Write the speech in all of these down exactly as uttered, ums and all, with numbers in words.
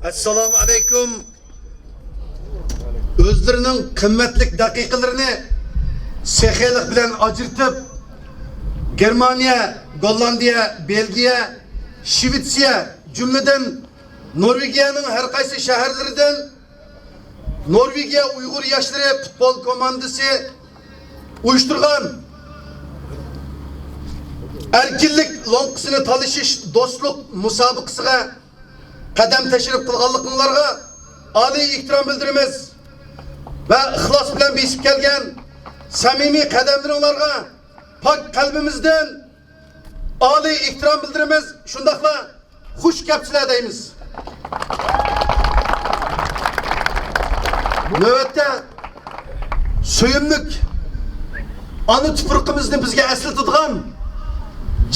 ئەسسالامۇ ئەلەيكۇم. ئۆزلىرىنىڭ قىممەتلىك دەقىقىلىرىنى سېخىيلىق بىلەن ئاجرىتىپ، گېرمانىيە، گوللاندىيە، بېلگىيە، شىۋېتسىيە، جۈملىدىن نورۋېگىيەنىڭ ھەر قايسى شەھەرلىرىدىن نورۋېگىيە ئۇيغۇر ياشلىرى پۇتبول كوماندىسى ئۇيۇشتۇرغان ئەركىنلىك لوڭقىسىنى تالىشىش دوستلۇق مۇسابىقىسىگە قەدەم تەشرىپ قىلغانلىقىڭلارغا ئالىي ئېھتىرام بىلدۈرىمىز ۋە ئىخلاس بىلەن بېسىپ كەلگەن سەمىمىي قەدەملىرىڭلارغا پاك قەلبىمىزدىن ئالىي ئېھتىرام بىلدۈرىمىز، شۇنداقلا خۇش كەپسىلەر دەيمىز. نۆۋەتتە سۆيۈملۈك ئانا تۇپرىقىمىزنى بىزگە ئەسلىتىدىغان،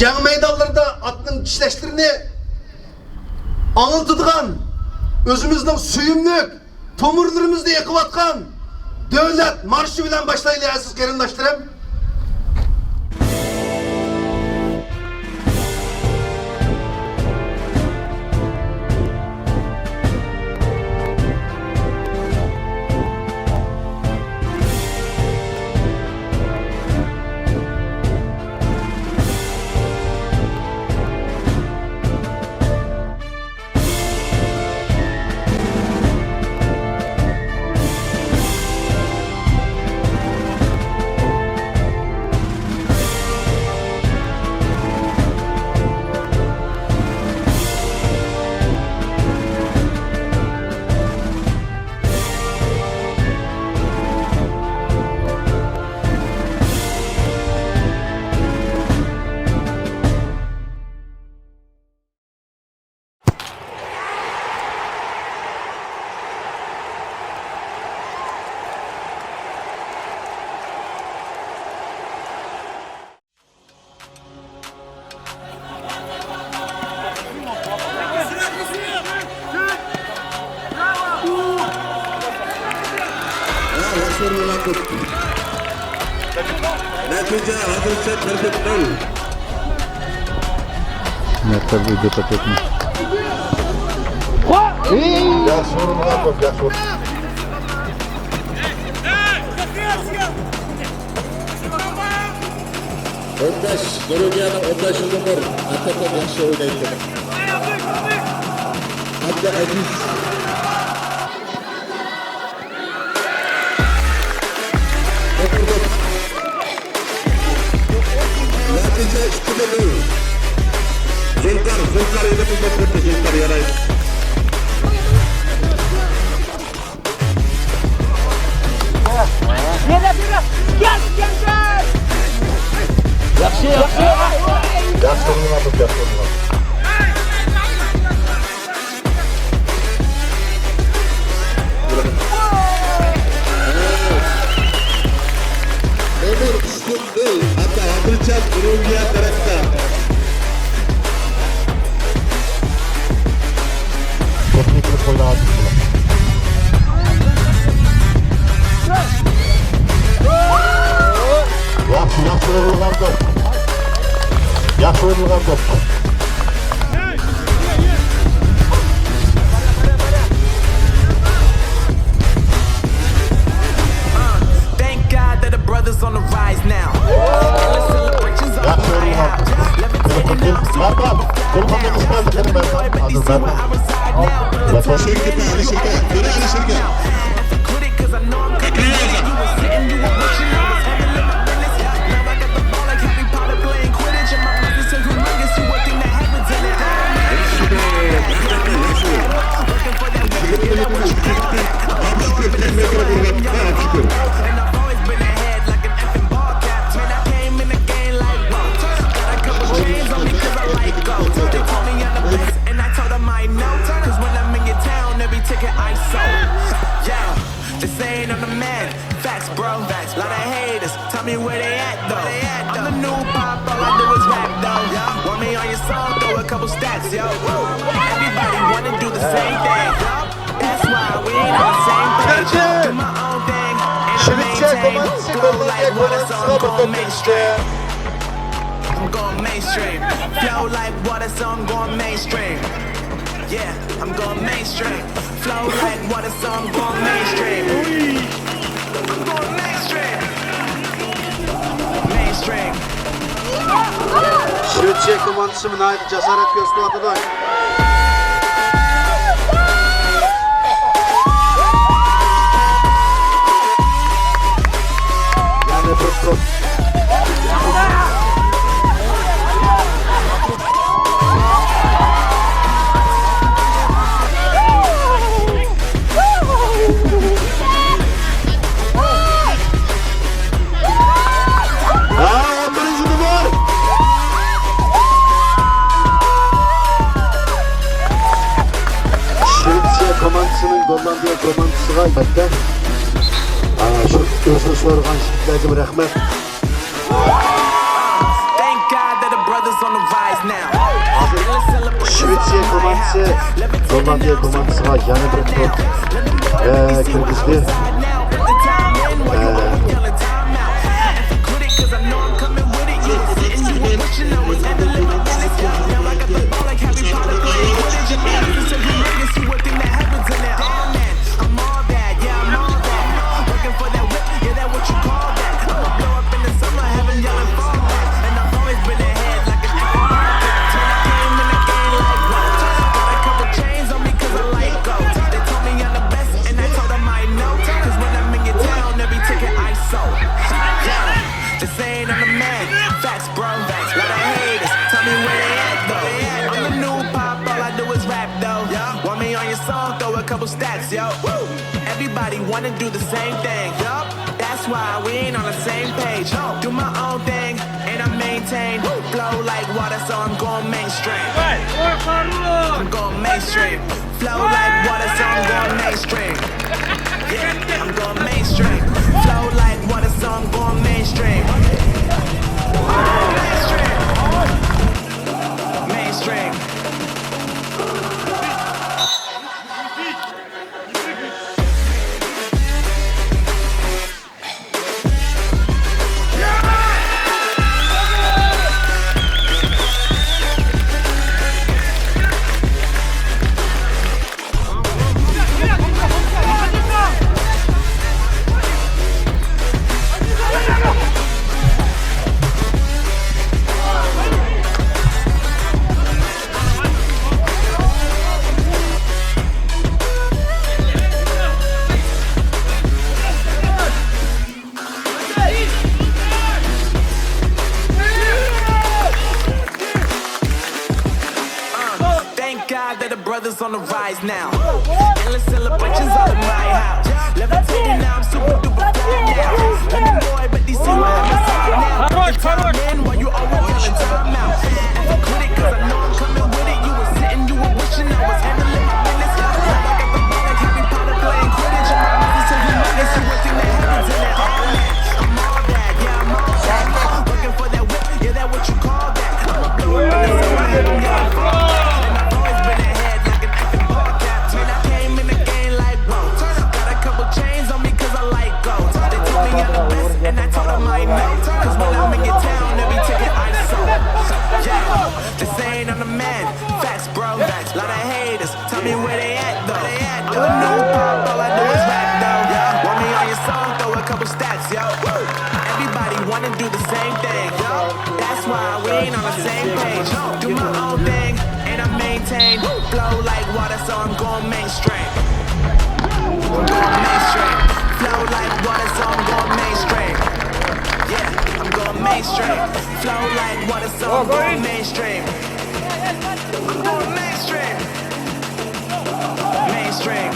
جەڭ مەيدانلىرىدا ئاتنىڭ چىشلەشلىرىنى ئاڭلىتىدىغان، ئۆزىمىزنىڭ سۆيۈملۈك تومۇرلىرىمىزدا ئېقىۋاتقان دۆلەت مارشى بىلەن باشلايلى، ئەزىز قېرىنداشلىرىم. نەتىجە ھازىرچە تۆت نۆل. مەكتەپ ئۆيدە تاپاتمىز. ياخشى ئورۇنغا توپ، ياخشى ئورۇن. ئون بەش، گۇرۇپپىنىڭ ئون بەش نومۇر، ھەقىقەتەن ياخشى ئوينايدىكەن. ئابدۇئەزىز. نەتىجە ئىككى نۆل. زۇلقار، زۇلقار يەنە بىر نومۇر، زۇلقار يارايدۇ. ياخشى، ياخشى. ياخشى ئوينىدىڭلار، ياخشى ئوينىدىڭلار. نومۇر ئۈچ نۆل، ئاتا ئادىلجان، گۇرۇپپا تەرەپتە. تېخنىكىلىق ئويناۋاتىدۇ. ياخشى، ياخشى ئۇرۇلغان توپ. ياخشى ئۇرۇلغان توپ. Thank God that the brothers on the rise now. Endless celebrations all through my house. Levitating now, I'm soaring, people flat down. They can't be boy, but they see where I reside now. If I quit it, 'cause I know I'm coming later. You were sitting, you were wishing I was handling my business. Now I got the ball like Harry Potter playing Quidditch. And my business is humongous, you would think that happens in it. Looking for that way to get up what you want. I'm going mainstream. And I've always been ahead like an effing ball cap. Man, I came in the game like, whoa. Got a couple chains on me 'cause I like gold. They told me I'm the best, and I told them I know. 'Cause when I'm in your town, every ticket I sold. Yeah, they saying I'm the man. Facts, bro. Lot of haters, tell me where they at, though. I'm the new pop, all I do is rap, though. Want me on your song, throw a couple stacks, yo. Everybody wanna do the same thing. That's why we ain't on the same page. Do my own thing, and I maintain. Flow like water, so I'm going mainstream. I'm going mainstream. Flow like water, so I'm going mainstream. Yeah, I'm going mainstream. Flow like water, so I'm going mainstream. I'm going mainstream. Mainstream. شۋېتسىيە كوماندىسىمۇ ناھايىتى جاسارەت كۆرسىتىۋاتىدۇ. يەنە بىر توپ. ھە، بىرىنچى نومۇر! شۋېتسىيە كوماندىسىنىڭ گوللاندىيە كوماندىسىغا، ئەلۋەتتە، ئا، شۇ ئۆزىنى سورىغان يىگىتلەرگىمۇ رەھمەت. Thank God that the brothers on the rise now. ھازىر شۋېتسىيە كوماندىسى گوللاندىيە كوماندىسىغا يەنە بىر توپ، ئە، كىرگۈزدى. ئە، This ain't on the man. Facts, bro. Lot of haters. Tell me where they at, though. I'm the new pop, all I do is rap, though. Want me on your song, throw a couple stacks, yo. Woo! Everybody wanna do the same thing, yup. That's why we ain't on the same page. Yo, do my own thing, and I maintain. Woo! Flow like water, so I'm going mainstream. I'm going mainstream. Flow like water, so I'm going mainstream. Yeah, I'm going mainstream. Flow like water, so I'm going mainstream. Mainstream. Mainstream. Thank God that the brothers on the rise now. Endless celebrations all in my house. Levitating now, I'm super duper fly now. Let me know, but they see what I'm inside now. Хорош, хорош. While you always yelling time out. And for critic, 'cause I know I'm coming with it. You were sitting, you were wishing I was handling my business. Now I got the ball like Harry Potter playing Quidditch. And my message to you, it's you, a thing that happens in the automatic. I'm all that, yeah, I'm all that. Looking for that whip, yeah, that what you call that. I'ma blow up in the summer, have 'em yelling fall back. And I've always been ahead like an effing ball cap. Man, I came in the game like, whoa. Got a couple chains on me 'cause I like gold. They told me I'm the best, and I told 'em I ain't know. 'Cause when I'm in your town, every ticket I sold. Yeah, this ain't on the man. Facts, bro. Lot of haters. Tell me where they at, though. I'm the new pop, all I do is rap, though. Want me on your song, throw a couple stacks, yo. Woo! Everybody wanna do the same thing, yo. That's why we ain't on the same page. Do my own thing, and I maintain. Flow like water, so I'm going mainstream. I'm going mainstream. Flow like water, so I'm going mainstream. Yeah, I'm going mainstream. Flow like water, so I'm going mainstream. I'm going mainstream. Mainstream.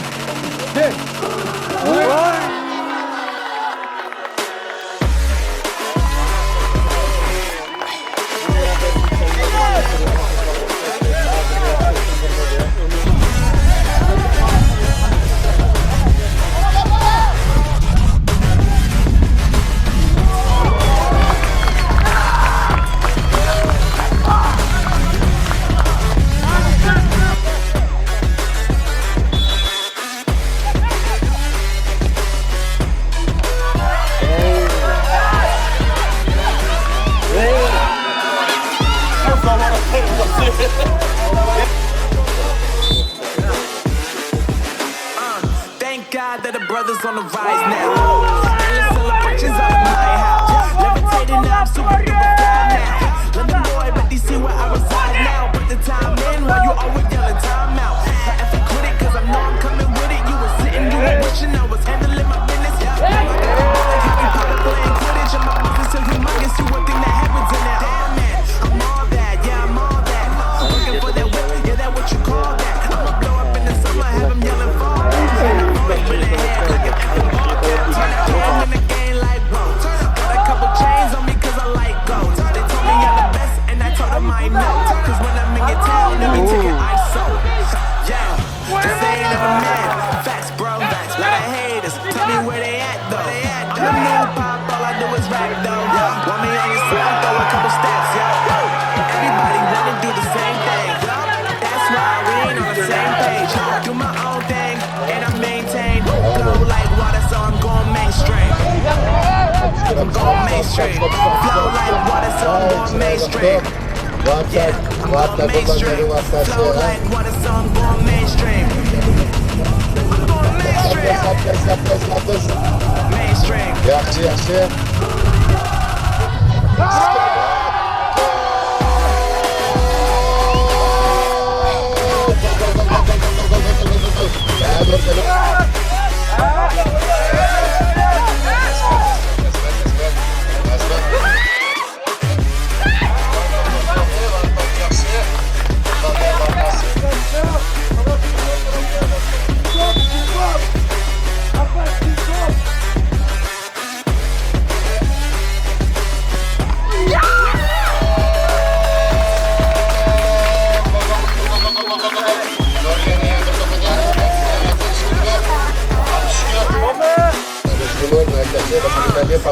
That the brothers on the rise now. Endless celebrations all in my house. Levitating now, I'm super duper fly now. London boy, but they see where I reside now. Put the time in while you always yelling time out. Effing quit it, 'cause I know I'm coming with it. You were sitting, you were wishing I was handling my business. Yeah. Now I got the ball like Harry Potter playing Quidditch. And my business is humongous, you would think that heaven's in it. Damn it, I'm all that, yeah, I'm all that. Looking for that whip, yeah, that what you call that. I'ma blow up in the summer, have 'em yelling fall. And I've always been ahead, like an effing ball cap. Turn up, I'm in the game like, whoa. Got a couple chains on me 'cause I like gold. They told me I'm the best, and I told 'em I ain't know. 'Cause when I'm in your town, every ticket I sold. Yeah, this ain't never mad. Facts, bro. Lot of haters, tell me where they at though. I'm the new pop, all I do is rap though. Want me on your side, throw a couple stacks, yeah. Everybody wanna do the same thing. That's why we ain't on the same page. Do my own thing, and I maintain. Flow like water, so I'm going mainstream. I'm going mainstream. Flow like water, so I'm going mainstream. Yeah, I'm going mainstream. Flow like water, so I'm going mainstream. I'm going mainstream. Mainstream. ياخشى، ياخشى.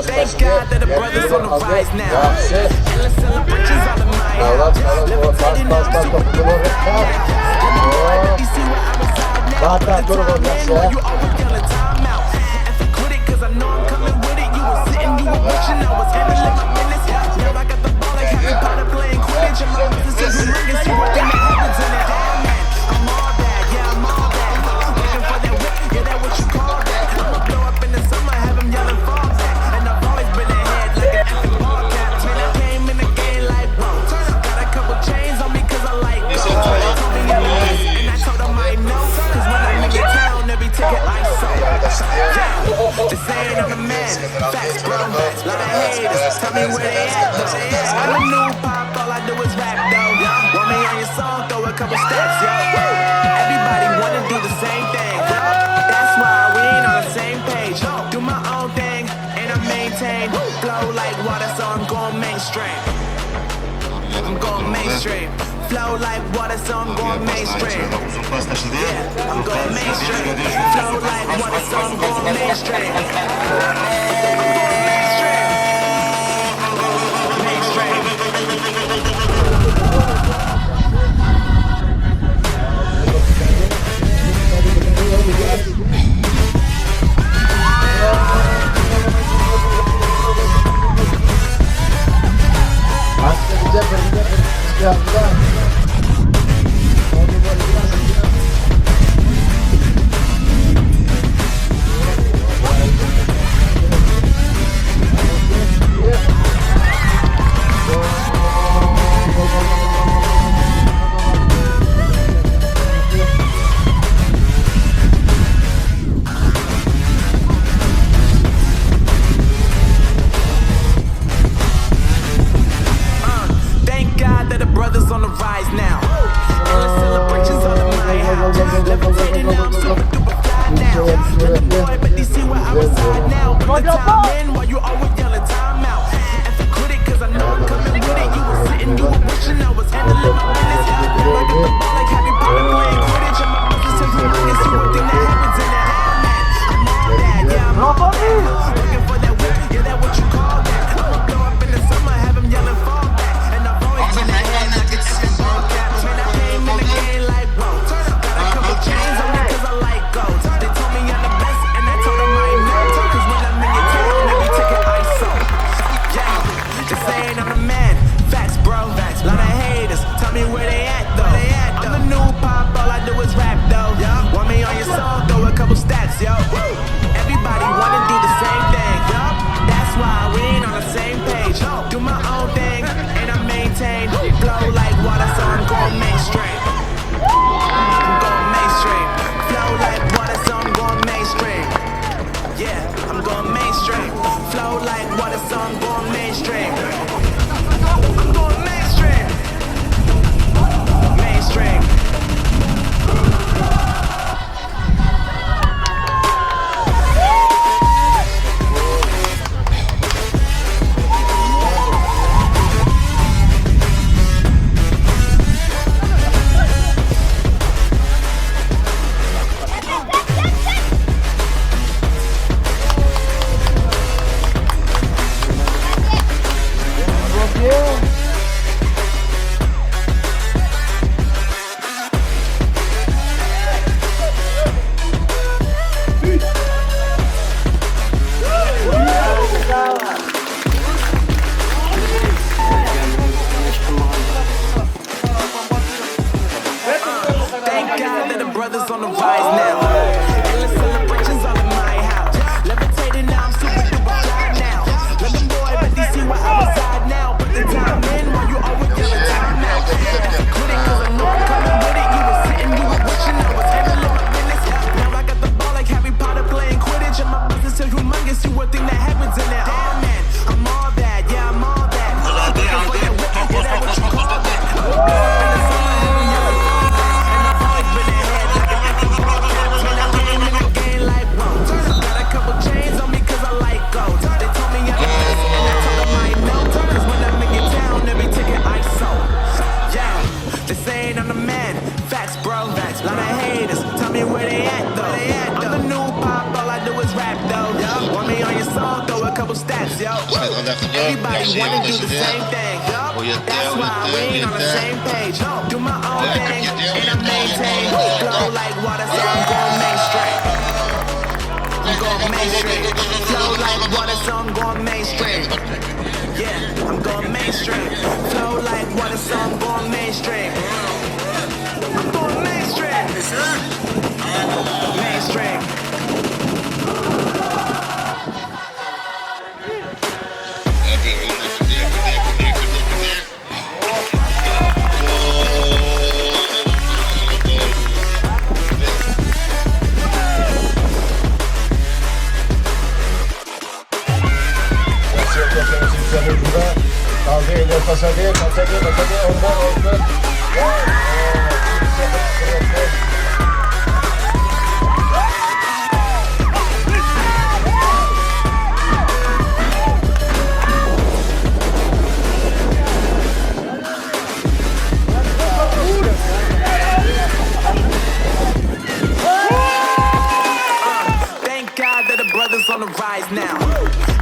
Thank God that the brothers on the rise now. Endless celebrations all in my house. Levitating now, I'm super duper fly now. Let me know that you see where I reside now. Put the time in while you always yelling time out. Effing quit it, 'cause I know I'm coming with it. You were sitting, you were wishing I was handling my business. Now I got the ball like Harry Potter playing Quidditch. And my business is humongous, you would think that heaven's in it. Damn it, I'm all that, yeah, I'm all that. Looking for that whip, yeah, that what you call that. I'ma blow up in the summer, have 'em yelling fall back. And I've always been ahead like an effing ball cap. Man, I came in the game like, whoa. Got a couple chains on me 'cause I like gold. Told me I'm the best, and I told 'em I ain't know. 'Cause when I'm in your town, every ticket I sold. Yeah, just saying I'm the man. Facts, bro. Lot of haters, tell me where they at though. I'm a new pop, all I do is rap though. Want me on your song, throw a couple stacks, yeah. Everybody wanna do the same thing, yeah. That's why we ain't on the same page. Do my own thing, and I maintain. Flow like water, so I'm going mainstream. I'm going mainstream. Flow like water, so I'm going mainstream. Yeah, I'm going mainstream. Flow like water, so I'm going mainstream. I'm going mainstream. Mainstream. Uh, thank God that the brothers on the rise now. Endless celebrations all in my house. Levitating now, I'm super duper fly now. Let the boy, but they see where I reside now. Put the time in while you always yelling time out. Effing quit it, 'cause I know I'm coming with it. You were sitting, you were wishing I was handling my business. Now I got the ball like Harry Potter playing Quidditch. And my business is humongous, you would think that heaven's in it. I'm all that, yeah, I'm all that. Looking for that whip, yeah, that what you call that. I'ma blow up in the summer, have 'em yelling fall back. And I've always been ahead, like an effing ball cap. Man, I came in the game like, whoa. Got a couple chains on me 'cause I like gold. They told me I'm the best, and I told 'em I ain't know. 'Cause when I'm in your town, every Mainstream. Flow like water, so I'm going mainstream. I'm going mainstream. Mainstream. Thank God that the brothers on the rise now. Endless celebrations all in my house. Levitating now, I'm super duper fly now. London boy, but they see where I reside now. Put the time in while you always yelling time out. That's a critic, 'cause I know I'm coming with it. You were sitting, you were wishing I was handling my business. Now I got the ball like Harry Potter playing Quidditch. And my business is humongous, you would think that happens in it. Oh man, I'm all that, yeah, I'm all that. Looking for that whip, yeah, that what you call that? Got a couple chains on me 'cause I like gold. They told me I'm the best, and I told them I ain't no. 'Cause when I'm in your town, every ticket I sold. Yeah, they saying I'm the man. Facts, bro. Lot of haters, tell me where they at though. I'm the new pop, all I do is rap though. Want me on your song, throw a couple stacks, yo. Everybody wanna do the same thing. That's why we ain't on the same page. Do my own thing and I maintain. Flow like water, so I'm going mainstream. I'm going mainstream. Flow like water, so I'm going mainstream. Yeah, I'm going mainstream. Flow like water, so I'm going mainstream. I'm going mainstream. Mainstream. Thank God that the brothers on the rise now.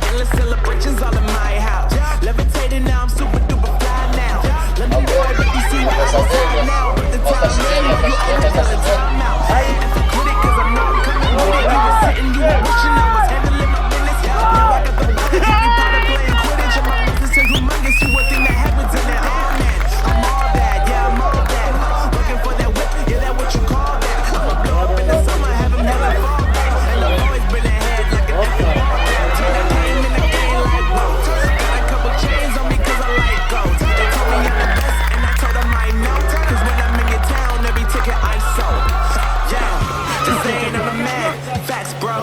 Endless celebrations all in my house. Levitating now, I'm super duper fly now. Let me know that you see what I was saying now. But the time is now, you always tell the time out. And for critic, 'cause I know I'm coming with it. You were sitting, you were wishing I was handling my business. Now I got the body, Harry Potter playing Quidditch. And my business is humongous, you would think that happens in it. Oh man, I'm all that, yeah, I'm all that. Looking for that whip, yeah, that what you call that. I'ma blow up in the summer, have 'em yelling fall back. And I've always been ahead like an infant ball. Till I came in the game like whoa. Got a couple chains on me 'cause I like gold. They told me I'm the best, and I told 'em I know. 'Cause when I'm in your town, every ticket I sold. Yeah, just saying I'm a man. Facts, bro.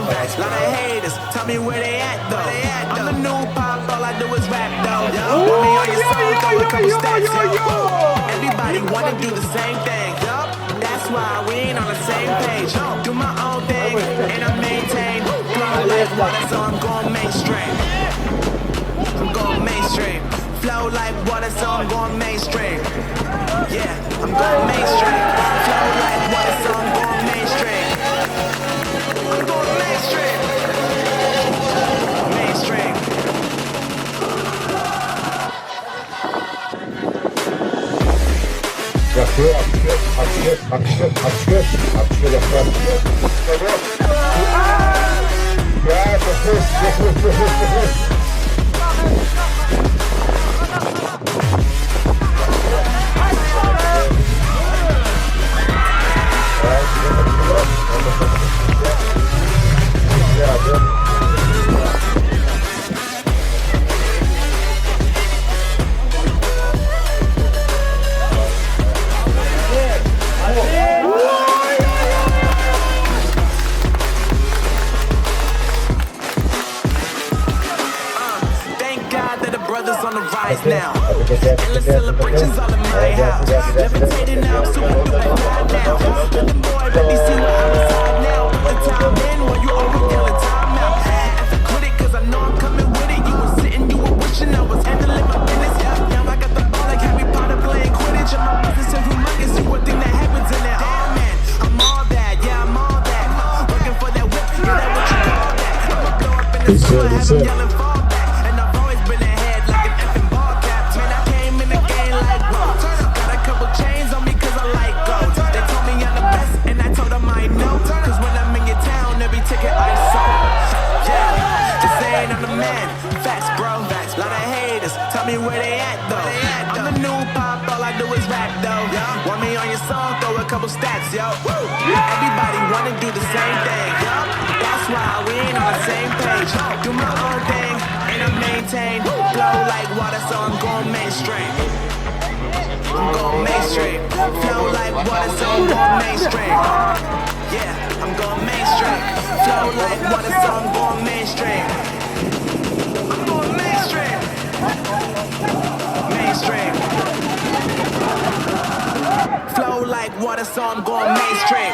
Lot of haters, tell me where they at though. I'm the new pop, all I do is rap though. Want me on your song, throw a couple stacks, yo. Everybody wanna do the same thing, yup. That's why we ain't on the same page. Do my own thing, and I maintain. Flow like water, so I'm going mainstream. I'm going mainstream. Flow like water, so I'm going mainstream. Yeah, I'm going mainstream. Flow like water, so I'm going mainstream. I'm going mainstream. Mainstream. ياخشى، ئاپىشى، ئاپىشى، ئاپىشى، ئاپىشى، ئاپىشى، ياخشى. Now, endless celebrations all in my house. Levitating now, I'm super duper fly now. Nothing boy, baby, see where I reside now. Put the time in while you always yelling time out. If I quit it, 'cause I know I'm coming with it. You were sitting, you were wishing I was handling my business. Yeah, now I got the ball like Harry Potter playing Quidditch. And my business is humongous, you would think that heaven's in it. Oh man, I'm all that, yeah, I'm all that. Working for that whip, yeah, that what you call that. I'ma blow up in the summer, have 'em yelling fall back. And I've always been ahead like an effing ball cap. Man, I came in the game like whoa. Got a couple chains on me 'cause I like gold. They told me I'm the best, and I told 'em I know. 'Cause when I'm in your town, every ticket I sold. Yeah, just saying I'm the man. Facts, bro. Lot of haters, tell me where they at though. I'm the new pop, all I do is rap though. Want me on your song, throw a couple stacks, yo. Everybody wanna do the same thing, yo. That's why we ain't on the same page. Do my own thing, and I maintain. Flow like water, so I'm going mainstream. I'm going mainstream. Flow like water, so I'm going mainstream. Yeah, I'm going mainstream. Flow like water, so I'm going mainstream. I'm going mainstream. Mainstream. Flow like water, so I'm going mainstream.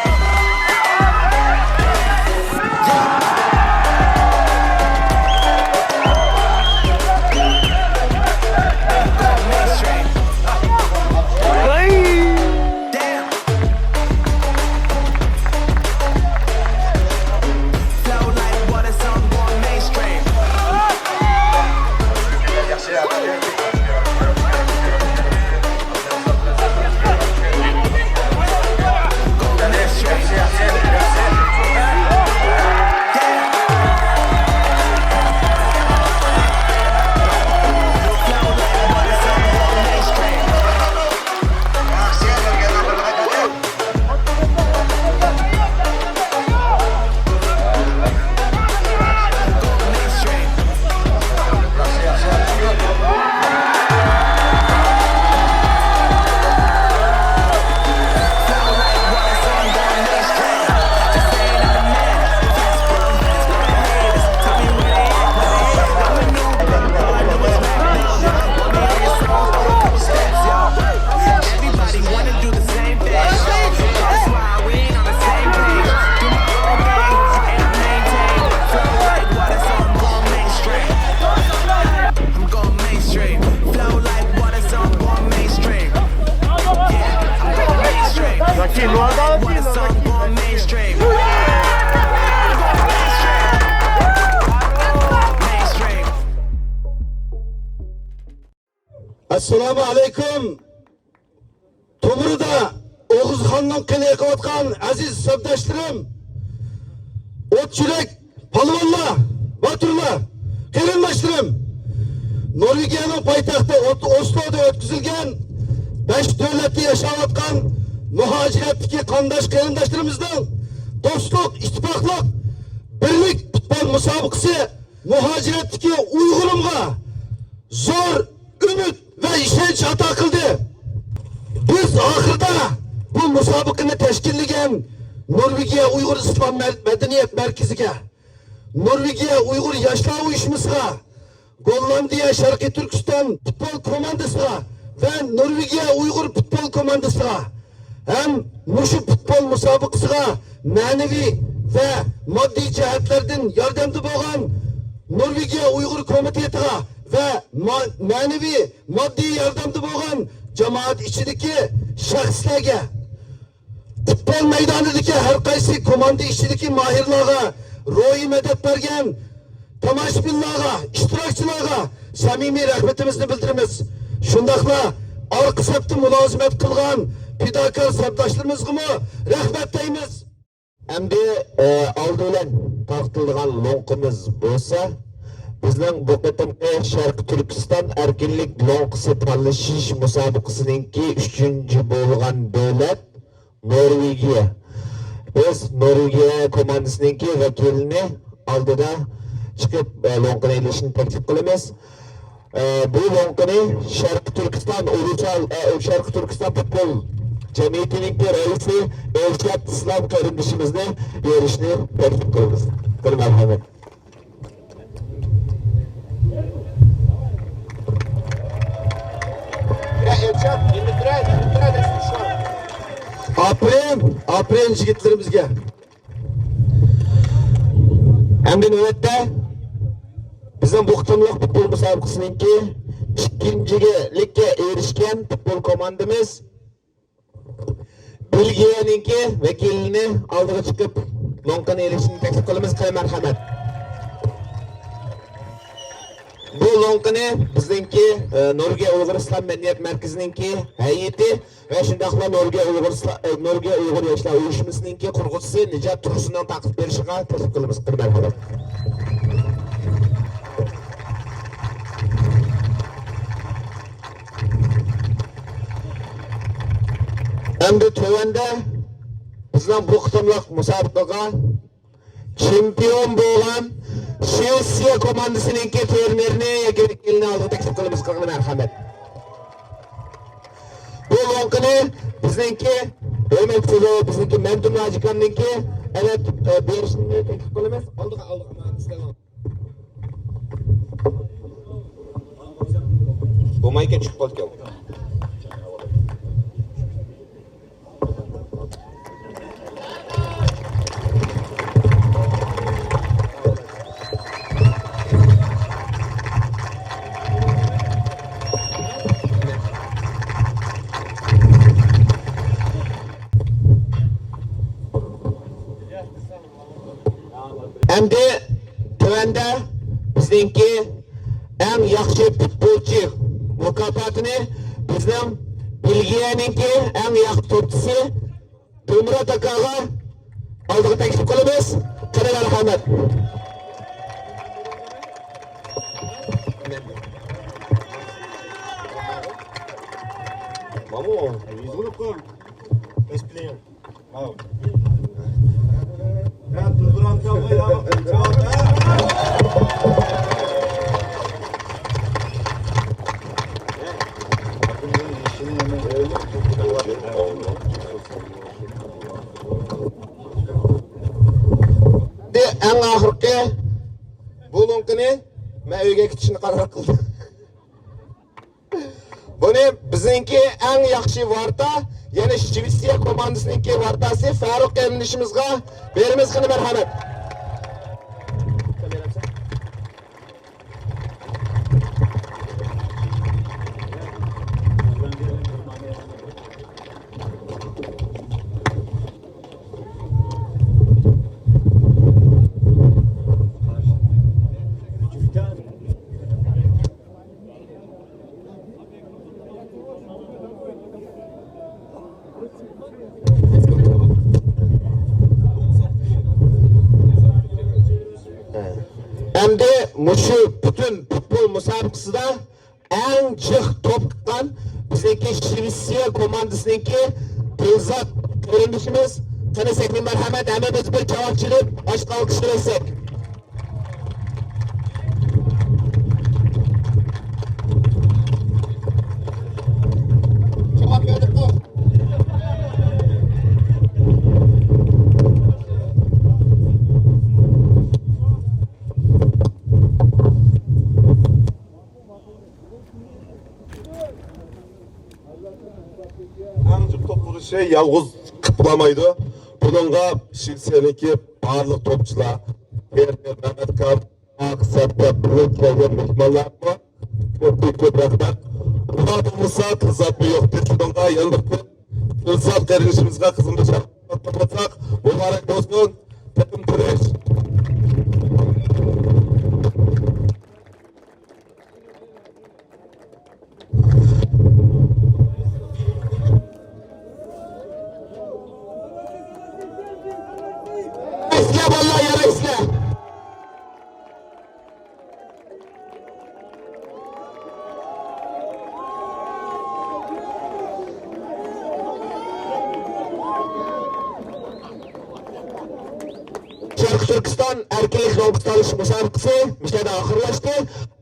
ئەسسالامۇ ئەلەيكۇم. تومۇرىدا ئوغۇزخاننىڭ قېنى ئېقىۋاتقان ئەزىز سەپداشلىرىم، ئوت يۈرەك پالۋانلار، باتۇرلار، قېرىنداشلىرىم! نورۋېگىيەنىڭ پايتەختى ئوت-، ئوسلودا ئۆتكۈزۈلگەن بەش دۆلەتتە ياشاۋاتقان مۇھاجىرەتتىكى قانداش قېرىنداشلىرىمىزنىڭ دوستلۇق، ئىتتىپاقلىق، بىرلىك پۇتبول مۇسابىقىسى مۇھاجىرەتتىكى ئۇيغۇرۇمغا زور ئۈمىد ۋە ئىشەنچ ئاتا قىلدى. بىز ئاخىرىدا بۇ مۇسابىقىنى تەشكىللىگەن نورۋېگىيە ئۇيغۇر ئىسلام مەر-، مەدەنىيەت مەركىزىگە، نورۋېگىيە ئۇيغۇر ياشلار ئۇيۇشمىسىغا، گوللاندىيە شەرقىي تۈركىستان پۇتبول كوماندىسىغا ۋە نورۋېگىيە ئۇيغۇر پۇتبول كوماندىسىغا ھەم مۇشۇ پۇتبول مۇسابىقىسىغا مەنىۋى ۋە ماددىي جەھەتلەردىن ياردەمدە بولغان نورۋېگىيە ئۇيغۇر كومىتېتىغا ۋە ما-، مەنىۋى ماددىي ياردەمدە بولغان جامائەت ئىچىدىكى شەخسلەرگە، پۇتبول مەيدانىدىكى ھەر قايسى كوماندا ئىچىدىكى ماھىرلارغا، روھىي مەدەت بەرگەن تاماشىبىنلارغا، ئىشتىراكچىلارغا سەمىمىي رەھمىتىمىزنى بىلدۈرىمىز. شۇنداقلا ئارقا سەپتە مۇلازىمەت قىلغان پىداكار سەپداشلىرىمىزغىمۇ رەھمەت دەيمىز. ئەمدى، ئە، ئالدى بىلەن تارقىتىلىدىغان لوڭقىمىز بولسا، بىزنىڭ بۇ قېتىمقى شەرقىي تۈركىستان ئەركىنلىك لوڭقىسى تالىشىش مۇسابىقىسىنىڭكى ئۈچىنچى بولغان دۆلەت نورۋېگىيە. بىز نورۋېگىيە كوماندىسىنىڭكى ۋەكىلىنى ئالدىدا چىقىپ، ئە، لوڭقىنى ئېلىشنى تەكلىپ قىلىمىز. ئە، بۇ لوڭقىنى شەرقىي تۈركىستان ئۇلۇسال، ئە، شەرقىي تۈركىستان پۇتبول جەمئىيىتىنىڭكى رەئىسى ئېلشات ئىسلام قېرىندىشىمىزنى بېرىشنى تەكلىپ قىلىمىز. بىر مەرھەمەت. يىگىتلىرىمىزگە. ئەمدى نۆۋەتتە بىزنىڭ بۇ قېتىملىق پۇتبول مۇسابىقىسىنىڭكى ئىككىنچىلىككە ئېرىشكەن پۇتبول كوماندىمىز بېلگىيەنىڭكى ۋەكىلىنى ئالدىغا چىقىپ، لوڭقىنى ئېلىشنى تەكلىپ قىلىمىز. قېنى، مەرھەمەت. بۇ لوڭقىنى بىزنىڭكى، ئە، نورۋېگىيە ئۇيغۇر ئىسلام مەدەنىيەت مەركىزىنىڭكى ھەيئىتى ۋە شۇنداقلا نورۋېگىيە ئۇيغۇر ئىسلا-، ئە، نورۋېگىيە ئۇيغۇر ياشلار ئۇيۇشمىسىنىڭكى قۇرغۇچىسى نىجات تۇرسۇننىڭ تارقىتىپ بېرىشىغا تەكلىپ قىلىمىز. قېنى، مەرھەمەت. ئەمدى تۆۋەندە بىزنىڭ بۇ قېتىملىق مۇسابىقىگە چېمپىيون بولغان شىۋېتسىيە كوماندىسىنىڭكى ترېنېرىنى ياكى ۋەكىلىنى ئالدىغا تەكلىپ قىلىمىز. قېنى، مەرھەمەت. بۇ لوڭقىنى بىزنىڭكى ھۆرمەتلىك، بىزنىڭكى مەمتىمىن ھاجىكامنىڭكى ئەۋەت، ئە، بېرىشىنى تەكلىپ قىلىمىز. ئالدىغا، ئالدىغا. بولمايكەن، چۈشۈپ قالىدىكەن. ئەمدى تۆۋەندە بىزنىڭكى ئەڭ ياخشى پۇتبولچى مۇكاپاتىنى بىزنىڭ بېلگىيەنىڭكى ئەڭ ياخشى توپچىسى دىلمۇرات ئاكاغا ئالدىغا تەكلىپ قىلىمىز. قېنى، مەرھەمەت. مامۇ، يۈزۈڭنى قوي. بەش پلېيېر. ئەڭ ئاخىرقى بۇ لوڭقىنى مەن ئۆيگە كېتىشنى قارار قىلدىم. بۇنى بىزنىڭكى ئەڭ ياخشى ۋارتا، يەنى شىۋېتسىيە كوماندىسىنىڭكى ۋارتاسى فاروق قېرىندىشىمىزغا بېرىمىز. قېنى، مەرھەمەت. ئەمدى مۇشۇ پۈتۈن پۇتبول مۇسابىقىسىدا ئەڭ جىق توپ تۇتقان بىزنىڭكى شىۋېتسىيە كوماندىسىنىڭكى دىلزات قېرىندىشىمىز. قېنى، سەھنىگە مەرھەمەت، ھەممىمىز بىر چاۋاك چېلىپ، ئاچچىق ئالقىشلار ئەتسەك. ئەڭ جىق توپ ئۇرۇشى يالغۇز قىپلىمايدۇ. بۇنىڭغا شىۋېتسىيەنىڭكى بارلىق توپچىلار، ترېنېر مەمەتكام، سەپتە بىللە كەلگەن مېھمانلارغا كۆپتىن كۆپ رەھمەت. ئۇلار بولمىسا، دىلزاتمۇ يوق. بىز بۇنىڭغا يەنە بىر قېتىم دىلزات قېرىندىشىمىزغا قىزغىن بىر شەربەت قىلمىساق، مۇبارەك بولسۇن. تېخىمۇ تىرىش. يارايسىلەر، بالىلار، يارايسىلەر. شەرقىي تۈركىستان ئەركىنلىك لوڭقا تالىشىش مۇسابىقىسى مۇشۇ يەردە ئاخىرلاشتى.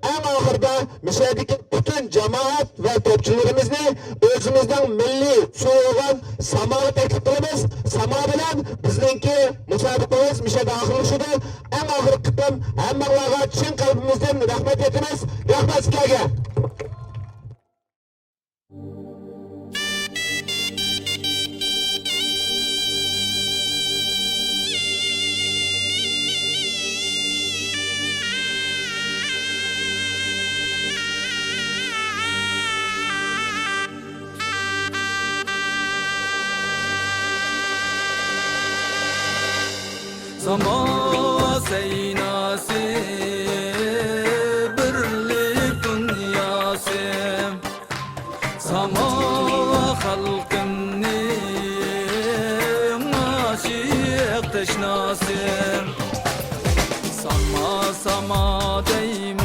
ئەڭ ئاخىرىدا مۇشۇ يەردىكى پۈتۈن جامائەت ۋە توپچىلىرىمىزنى ئۆزىمىزنىڭ مىللىي ئۇسسۇلى بولغان ساماغا تەكلىپ قىلىمىز. ساما بىلەن بىزنىڭكى مۇسابىقىمىز مۇشۇ يەردە ئاخىرلىشىدۇ. ئەڭ ئاخىرقى قېتىم ھەممىڭلارغا چىن قەلبىمىزدىن رەھمەت ئېيتىمىز. رەھمەت سىلەرگە. ساما سەيناسى، بىرلىك دۇنياسى، ساما خەلقىمنىڭ ئاشىق تەشناسى. ساما، ساما دەيمەن.